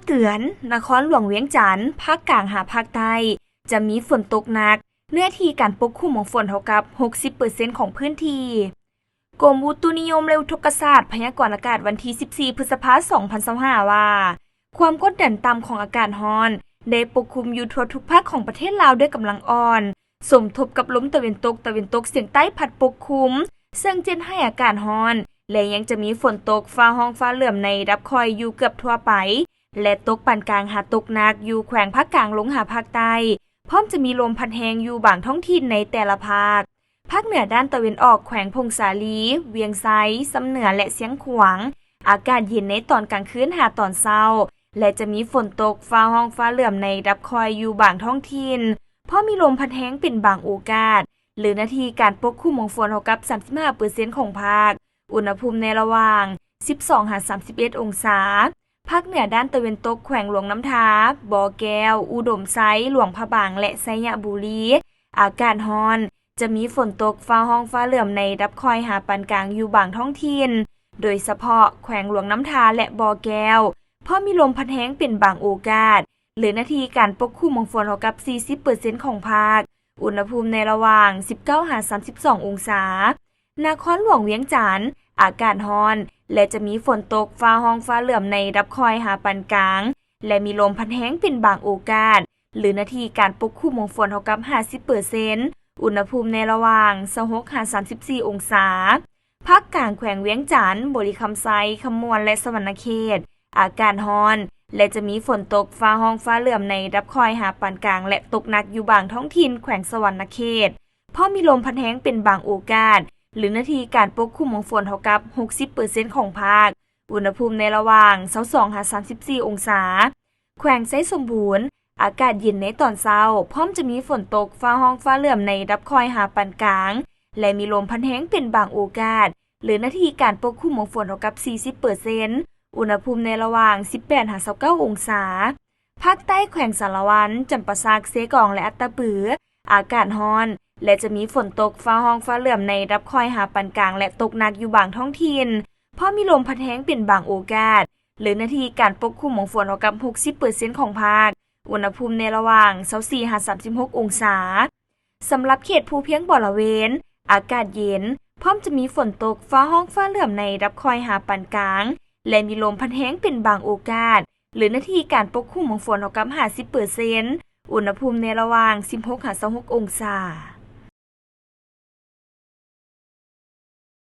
ເຕືອນ, ນະຄອນຫຼວງວຽງຈັນ, ພາກກາງຫາພາກໃຕ້ ຈະມີຝົນຕົກໜັກ, ເນື້ອທີ່ການປົກຄຸມຂອງຝົນເທົ່າກັບຫົກສິບເປີເຊັນຂອງພື້ນທີ່. ກົມອຸຕຸນິຍົມ ແລະ ອຸທົກກະສາດ ພະຍາກອນອາກາດວັນທີສິບສີ່ ພຶດສະພາ ສອງພັນຊາວຫ້າ ວ່າ ຄວາມກົດດັນຕ່ຳຂອງອາກາດຮ້ອນ ໄດ້ປົກຄຸມຢູ່ທົ່ວທຸກພາກຂອງປະເທດລາວດ້ວຍກຳລັງອ່ອນ, ສົມທົບກັບລົມຕາເວັນຕົກ, ຕາເວັນຕົກສຽງໃຕ້ພັດປົກຄຸມ, ເຊິ່ງຈະເຮັດໃຫ້ອາກາດຮ້ອນ ແລະ ຍັງຈະມີຝົນຕົກ, ຟ້າຮ້ອງ, ຟ້າເຫຼື້ອມໃນລະດັບຄ່ອຍຢູ່ເກືອບທົ່ວໄປ ແລະ ຕົກປານກາງຫາຕົກໜັກຢູ່ແຂວງພາກກາງລົງຫາພາກໃຕ້, ພ້ອມຈະມີລົມພັດແຮງຢູ່ບາງທ້ອງຖິ່ນໃນແຕ່ລະພາກ. ພາກເໜືອດ້ານຕາເວັນອອກ ແຂວງຜົ້ງສາລີ, ວຽງໄຊ, ຊຳເໜືອ ແລະ ຊຽງຂວາງ ອາກາດເຢັນໃນຕອນກາງຄືນຫາຕອນເຊົ້າ ແລະ ຈະມີຝົນຕົກ, ຟ້າຮ້ອງ, ຟ້າເຫຼື້ອມໃນລະດັບຄ່ອຍຢູ່ບາງທ້ອງຖິ່ນ, ພ້ອມມີລົມພັດແຮງເປັນບາງໂອກາດ, ເຫຼືອເນື້ອທີ່ການປົກຄຸມຂອງຝົນເທົ່າກັບສາມສິບຫ້າເປີເຊັນຂອງພາກ, ອຸນຫະພູມໃນລະຫວ່າງສິບສອງຫາສາມສິບເອັດອົງສາ. ພາກເໜືອດ້ານຕາເວັນຕົກ ແຂວງຫຼວງນ້ຳທາ, ບໍ່ແກ້ວ, ອຸດົມໄຊ, ຫຼວງພະບາງ ແລະ ໄຊຍະບູລີ ອາກາດຮ້ອນ, ຈະມີຝົນຕົກ, ຟ້າຮ້ອງ, ຟ້າເຫຼື້ອມໃນລະດັບຄ່ອຍຫາປານກາງຢູ່ບາງທ້ອງຖິ່ນ, ໂດຍສະເພາະແຂວງຫຼວງນ້ຳທາ ແລະ ບໍ່ແກ້ວ, ພ້ອມມີລົມພັດແຮງເປັນບາງໂອກາດ, ເຫຼືອເນື້ອທີ່ການປົກຄຸມຂອງຝົນເທົ່າກັບສີ່ສິບເປີເຊັນຂອງພາກ, ອຸນຫະພູມໃນລະຫວ່າງສິບເກົ້າຫາສາມສິບສອງອົງສາ. ນະຄອນຫຼວງວຽງຈັນ ອາກາດຮ້ອນ ແລະ ຈະມີຝົນຕົກ, ຟ້າຮ້ອງ, ຟ້າເຫຼື້ອມໃນລະດັບຄ່ອຍຫາປານກາງ ແລະ ມີລົມພັດແຮງເປັນບາງໂອກາດ, ເຫຼືອເນື້ອທີ່ການປົກຄຸມຂອງຝົນເທົ່າກັບຫ້າສິບເປີເຊັນ, ອຸນຫະພູມໃນລະຫວ່າງຊາວຫົກຫາສາມສິບສີ່ອົງສາ. ພາກກາງແຂວງວຽງຈັນ, ບໍລິຄຳໄຊ, ຄຳມ່ວນ ແລະ ສະຫວັນນະເຂດ ອາກາດຮ້ອນ ແລະ ຈະມີຝົນຕົກ, ຟ້າຮ້ອງ, ຟ້າເຫຼື້ອມໃນລະດັບຄ່ອຍຫາປານກາງ ແລະ ຕົກໜັກຢູ່ບາງທ້ອງຖິ່ນແຂວງສະຫວັນນະເຂດ, ພ້ອມມີລົມພັດແຮງເປັນບາງໂອກາດ, ເຫຼືອເນື້ອທີ່ການປົກຄຸມຂອງຝົນເທົ່າກັບຫົກສິບເປີເຊັນຂອງພາກ, ອຸນຫະພູມໃນລະຫວ່າງຊາວສອງຫາສາມສິບສີ່ອົງສາ. ແຂວງໄຊສົມບູນ ອາກາດເຢັນໃນຕອນເຊົ້າ, ພ້ອມຈະມີຝົນຕົກ, ຟ້າຮ້ອງ, ຟ້າເຫຼື້ອມໃນລະດັບຄ່ອຍຫາປານກາງ ແລະ ມີລົມພັດແຮງເປັນບາງໂອກາດ, ເຫຼືອເນື້ອທີ່ການປົກຄຸມຂອງຝົນເທົ່າກັບສີ່ສິບເປີເຊັນ, ອຸນຫະພູມໃນລະຫວ່າງສິບແປດຫາຊາວເກົ້າອົງສາ. ພາກໃຕ້ແຂວງສາລະວັນ, ຈຳປາສັກ, ເຊກອງ ແລະ ອັດຕະປື ອາກາດຮ້ອນ ແລະ ຈະມີຝົນຕົກ, ຟ້າຮ້ອງ, ຟ້າເຫຼື້ອມໃນລະດັບຄ່ອຍຫາປານກາງ ແລະ ຕົກໜັກຢູ່ບາງທ້ອງຖິ່ນ, ພ້ອມມີລົມພັດແຮງເປັນບາງໂອກາດ, ເຫຼືອເນື້ອທີ່ການປົກຄຸມຂອງຝົນເທົ່າກັບຫົກສິບເປີເຊັນຂອງພາກ, ອຸນຫະພູມໃນລະຫວ່າງຊາວສີ່ຫາສາມສິບຫົກອົງສາ. ສຳລັບເຂດພູພຽງບໍລະເວນ ອາກາດເຢັນ, ພ້ອມຈະມີຝົນຕົກ, ຟ້າຮ້ອງ, ຟ້າເຫຼື້ອມໃນລະດັບຄ່ອຍຫາປານກາງ ແລະ ມີລົມພັດແຮງເປັນບາງໂອກາດ, ເຫຼືອເນື້ອທີ່ການປົກຄຸມຂອງຝົນເທົ່າກັບຫ້າສິບເປີເຊັນ, ອຸນຫະພູມໃນລະຫວ່າງສິບຫົກຫາຊາວຫົກອົງສາ.